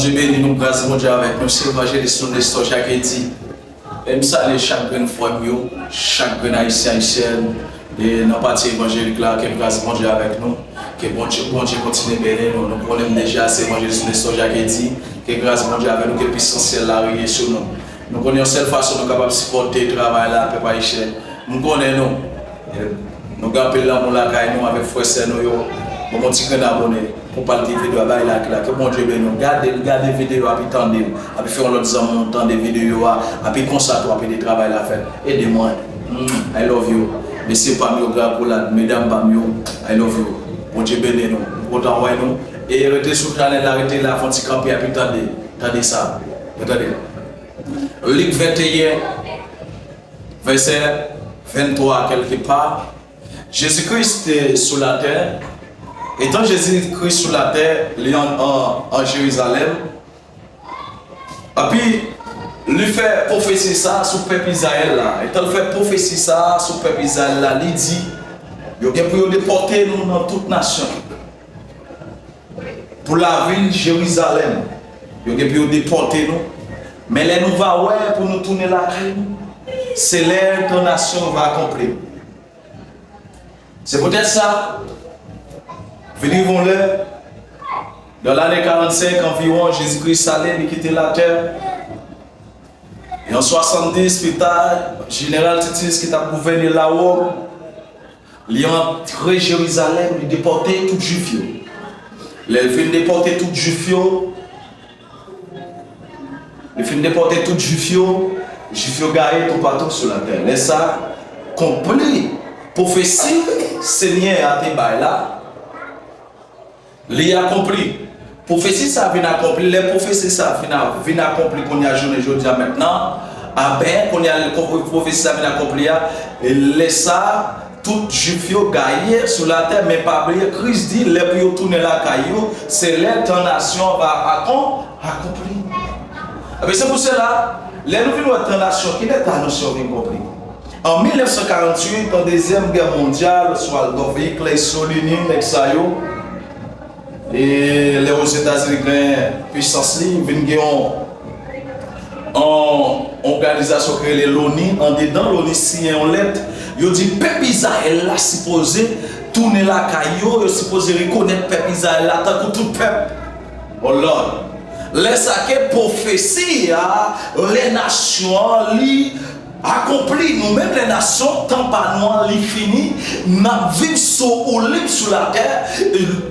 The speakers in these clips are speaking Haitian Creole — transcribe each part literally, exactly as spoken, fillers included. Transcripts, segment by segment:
Bondye beni nou, gras Bondye avèk nou. Se evanjelis nou, Nestor Jacques Eddy. E m salye chak grenn frè m yo, chak grenn ayisyen, ayisyèn, e nan pati evanjelik la, ke gras Bondye avèk nou, ke Bondye, Bondye kontinye beni nou. Nou konnen m deja se evanjelis Nestor Jacques Eddy, ke gras Bondye avèk nou, ke pisans syèl la reye sou nou. Nou konnen yon sèl fason nou kapab sipòte travay la, pèp ayisyen. M konnen nou. Nou gen anpil lanmou lakay nou avèk frè sè nou yo. Bon, yon ti grenn abone pou pale de videyo a, bay like la. Ke Bondye beni nou. Gade l, gade videyo a, epi tande l. Epi fè yon lòt zanmi w tande videyo a. Epi konsa tou, epi ede travay la fèt. Ede mwen. Mm, I love you. Mesye pa m yo, gra kolad, medam pa m yo, I love you. Bondye beni nou. M kontan wè nou. E rete sou chanèl la, rete la, fè yon ti kanpe, epi tande. Tande sa. Tande. Lik venteyen, vèsè venntwa, kèlke pa. Jezi Kris te sou latè. Etan Jezi Kris sou latè, li an, an, an Jerizalèm. Epi, li fè pwofesi sa a sou pèp Izrayèl la. Etan l fè pwofesi sa a sou pèp Izrayèl la, li di, yo gen pou yo depòte nou nan tout nasyon. Pou lavil Jerizalèm, yo gen pou yo depòte nou. Men lè nou va wè pou nou tounen lakay nou, se lè tan nasyon va konpli. Se poutèt sa, vin rive yon lè, nan lane karannsenk anviwon, Jezi Kris ale, li kite latè. E an swasanndis pita, jeneral Titis ki t ap gouvène Lawòm, li antre Jerizalèm, li depòte tout Jwif yo. Lè l fin depòte tout Jwif yo, li fin depòte tout Jwif yo, Jwif yo gaye toupatou sou latè. Lè sa a, konpli pwofesi Senyè a te bay la, li akonpli. Pwofesi sa a vin akonpli. Lè pwofesi sa a vin a, vin akonpli kounye a jounen jodi a mentnan, aben, kounye a lè pwofesi sa a vin akonpli a, e lè sa a, tout Jwif yo gaye sou latè, men pa bliye, Kris di, lè pou yo tounen lakay yo, se lè tan nasyon an va akon-, akonpli. Ebyen, se pou sela, lè nou vin wè tan nasyon, kilè tan nasyon vin konpli? An mil nèf san karanntuit, an Dezyèm Gè Mondyal, sou Adolf Hitler, Solini, nèg sa yo, e lè Ozetazini gen pisans li, vin gen yon, yon òganizasyon ki rele loni, andedan loni siyen yon lèt, yo di pèp Izrayèl la sipoze tounen lakay yo, yo sipoze rekonèt pèp Izrayèl la tankou tout pèp. Oh Lord! Lè sa ke pwofesi a, lè nasyon an li akonpli, nou menm lè nasyon, tan pa nou an li fini, n ap viv sou woulib sou latè,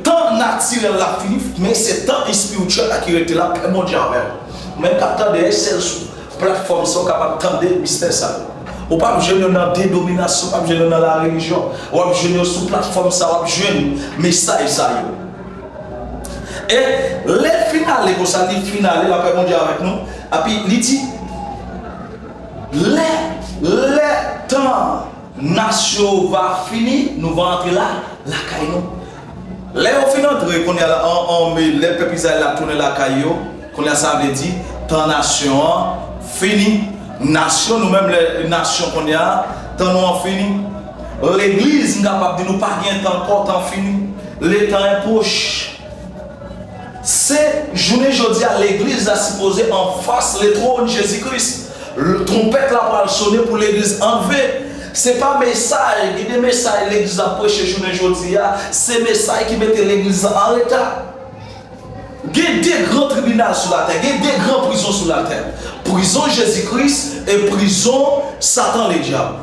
tan natirèl la fini, men se tan espirityèl la ki rete la, pè Bondye avè w. Ou menm k ap tande, e sèl sou platfòm sa w kapab tande mistè sa yo. Ou p ap jwenn yo nan denominasyon, ou p ap jwenn yo nan larelijyon. W ap jwenn yo sou platfòm sa, w ap jwenn mesaj sa yo. E lè l fin ale konsa, li fin ale, lapè Bondye avèk nou. Epi li di, lè, lè tan nasyon va fini, nou va antre la, lakay nou. Lè yo fin antre, kounye a la, an, an, men lè pèp Izrayèl la tounen lakay yo, kounye a sa vle di, tan nasyon an fini. Nasyon, nou menm lè nasyon kounye a, tan nou an fini. Legliz, m kapab di nou pa gen tan ankò, tan fini. Letan est proche. Se jounen jodi a, legliz la sipoze anfas le twòn Jezi Kris. Twonpèt la pral sonnen pou legliz anlve. Se pa mesaj, gen de mesaj legliz ap preche jounen jodi a, se mesaj ki mete legliz la an reta. Gen de gran tribinal sou latè, gen de gran prizon sou latè. Prizon Jezi Kris e prizon Satan Ledyab.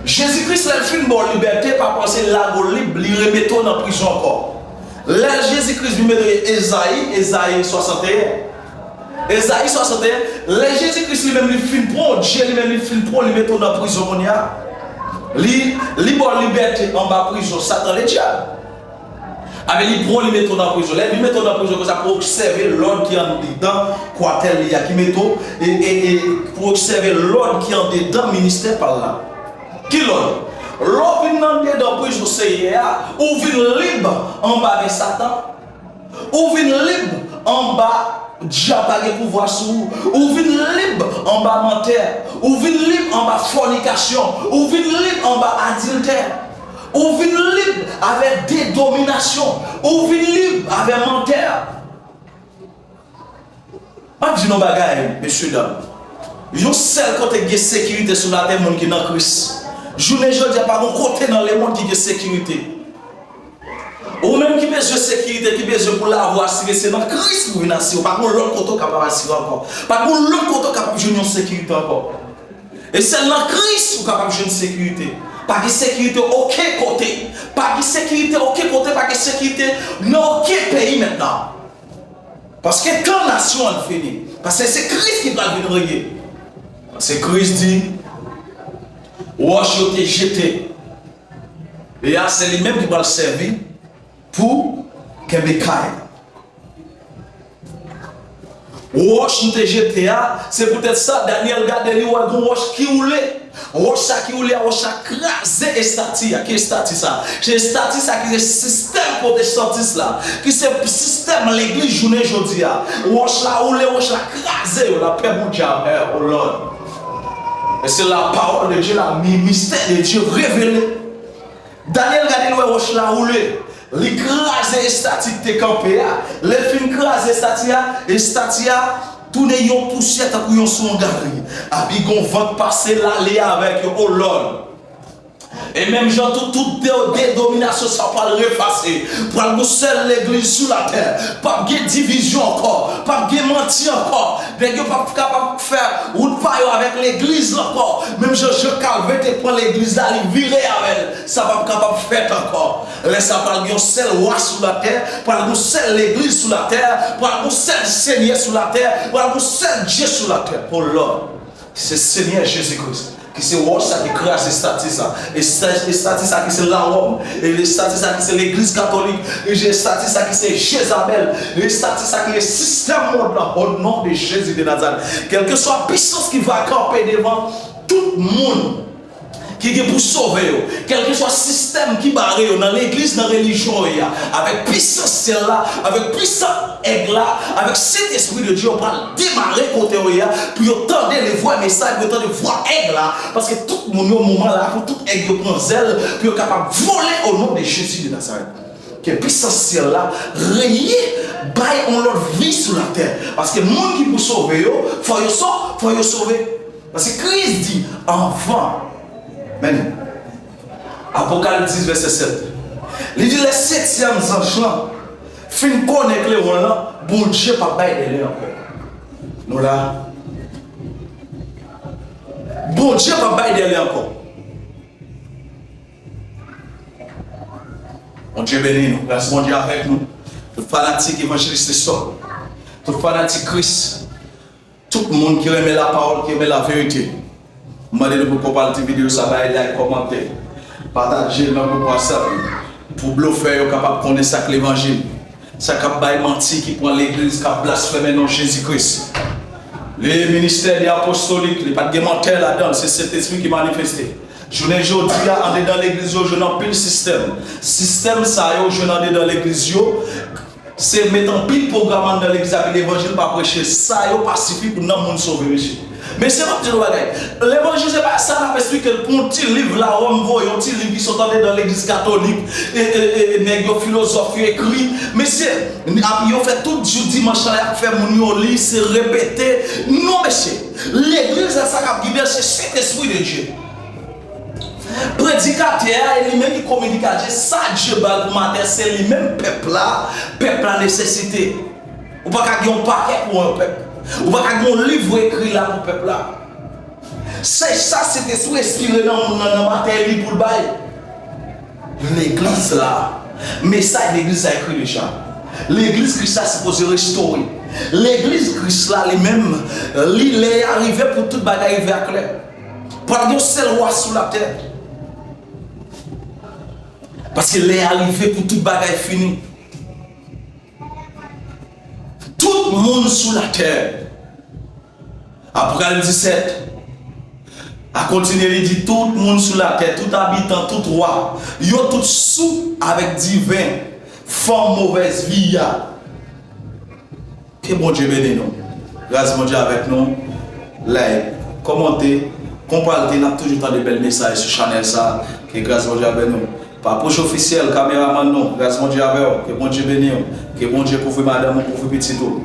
Jezi Kris, lè l fin ba w libète, pa panse l lage w lib, li remete w nan prizon ankò. Lè Jezi Kris vin mete Ezayi, Ezayi swasanteyen. Ezayi swasanteyen, lè Jezi Kris li menm li fin pran w, Dye li menm li fin pran w, li mete w nan prizon kounye a. Li, li ba w libète anba prizon Satan Ledyab. Amen, li pran w, li mete w nan prizon. Lè li mete w nan prizon konsa pou obsève lòd ki andedan kwatèl li a, ki mete w, e, e, e, pou obsève lòd ki andedan ministè pa l la. Ki lòd? Lè w vin anndedan prizon Seyè a, ou vin lib anba men Satan. Ou vin lib anba dyab pa gen pouvwa sou ou. Ou vin lib anba mantè. Ou vin lib anba fònikasyon. Ou vin lib anba adiltè. Ou vin lib avèk dedominasyon. Ou vin lib avèk mantè. M ap di nou bagay, mesye dam. Yon sèl kote ki gen sekirite sou latè, moun ki nan Kris. Jounen jodi a, pa gon kote nan lemonn ki gen sekirite. Ou menm ki bezwen sekirite, ki bezwen pou lavi w asire, se nan Kris pou vin asire. Pa gon lòt kote w kapab asire ankò. Pa gon lòt kote w kapab jwenn yon sekirite ankò. E sèl nan Kris ou kapab jwenn sekirite. Pa gen sekirite okenn kote. Pa gen sekirite okenn kote, pa gen sekirite nan okenn peyi mentnan. Paske tan nasyon an fini. Paske se Kris ki pral vin reye. Paske Kris di, wòch yo te jete. E a, se li menm ki pral sèvi pou kenbe kay la. Wòch nou te jete a, se poutèt sa, Danyèl gade li wè gon wòch ki woule. Wòch sa ki woule a, wòch sa kraze estati a. Ki estati sa? Se estati sa ki se sistèm pwotestantis la, ki se sistèm legliz jounen jodi a. Wòch la woule, wòch la kraze, yo lapè Bondye avè w, o Lòd. E se la pawòl de Dye la, mi- mistè de Dye revele. Danyèl gade l wè wòch la woule. Li kraze estati ki te kanpe a. Lè l fin kraze estati a, estati a tounen yon pousyè tankou yon sou yon galri. Epi gon van k pase l ale avèk yo, o Lòd. E menm jan tou, tout de- denominasyon sa pral efase. Pral gon sèl legliz sou latè. P ap gen divizyon ankò. P ap gen manti ankò. Nèg yo p ap kapab fè wout pa yo avèk legliz la ankò. Menm jan Jan Kalven te pran legliz la, li vire avè l. Sa p ap kapab fèt ankò. Lè sa pral gen yon sèl wa sou latè, pral gen yon sèl legliz sou latè, pral gen yon sèl Senyè sou latè, pral gen yon sèl Dye sou latè. O Lòd, se Senyè Jezi Kris ki se wòch sa ki kraze estati sa. E sa- estati sa ki se Lawòm. E estati sa ki se legliz katolik. E estati sa ki se Jezabèl. E estati sa ki se sistèm mond lan. O non de Jezi de Nazarèt. Kèlkeswa pisans ki va kanpe devan tout moun ki gen pou sove yo, kèlkeswa sistèm ki bare yo nan legliz, nan relijyon yo ye a, avèk pisans syèl la, avèk pisans èg la, avèk Sentespri de Dye, yo pral demare kote yo ye a, pou yo tande levwa mesaj, pou yo tande vwa èg la, paske tout moun yo, moman la, pou tout èg yo pran zèl, pou yo kapab vole o non de Jezi de Nazarèt. Ke pisans syèl la reye bay yon lòt vi sou latè. Paske moun ki pou sove yo, fò yo so- fò yo sove. Paske Kris di anvan, men, Apokalips dis vèsè sèt, li di lè setyèm zanj lan fin konnen klewon lan, Bondye p ap bay dèle ankò. Nou la? Bondye p ap bay dèle ankò. Bondye beni nou. Gras Bondye avèk nou. Tout fanatik Evanjelis Nestor. Tout fanatik Kris. Tout moun ki renmen lapawòl, ki renmen laverite. M mande nou pou konpati videyo sa, bay like, kòmante, pataje nan gwoup WhatsApp pou blofè yo kapab konnen sa k levanjil. Sa k ap bay manti, ki pran legliz, k ap blasfeme non Jezi Kris. Le ministè de apostolik, li pa t gen mantè ladan l, se Sentespri ki manifeste. Jounen jodi a, andedan legliz yo, jwenn anpil sistèm. Sistèm sa yo jwenn andedan legliz yo, se met anpil pwogram anndan legliz la, epi levanjil pa preche. Sa yo pa sifi pou nanm moun sove, mesye. Mesye, m ap di nou bagay. Levanjil, se pa sa n ap esplike l pou yon ti liv Lawòm voye, yon ti liv ki sot andedan legliz katolik, e, e, e, e nèg yo, filozòf yo ekri. Mesye, epi yo fè tout jou dimanch la, y ap fè moun yo li, se repete. Non, mesye. Legliz la, sa k ap gide l, se Sentespri de Dye. Predikatè a, e li menm ki kominike a Dye, sa Dye ba l pou maten, se li menm pèp la, pèp la nesesite. Ou pa ka gen yon pakèt pou yon pèp. Ou pa ka gen yon liv ou ekri la pou pèp la. Se sa Sentespri enspire nan moun nan, nan maten, e li pou l bay. Legliz la, mesaj legliz la ekri deja. Legliz Kris la sipoze restore. Legliz Kris la, li menm, li lè a rive pou tout bagay rive aklè. Pral gen yon sèl wa sou latè. Paske lè a rive pou tout bagay fini. Tout moun sou latè. Apokalips disèt. A kontinye, li di, tout moun sou latè, tout abitan, tout wa, yo tout sou avèk diven, fanm movèz vi a. Ke Bondye beni nou. Gras Bondye avèk nou. Like, kòmante, konpalte, n ap toujou tande bèl mesaj sou chanèl sa. Ke gras Bondye avèk nou. Papouch Ofisyèl, kameramann nou, gras Bondye avè w, ke Bondye beni w, ke Bondye kouvri madanm ou, kouvri pitit ou.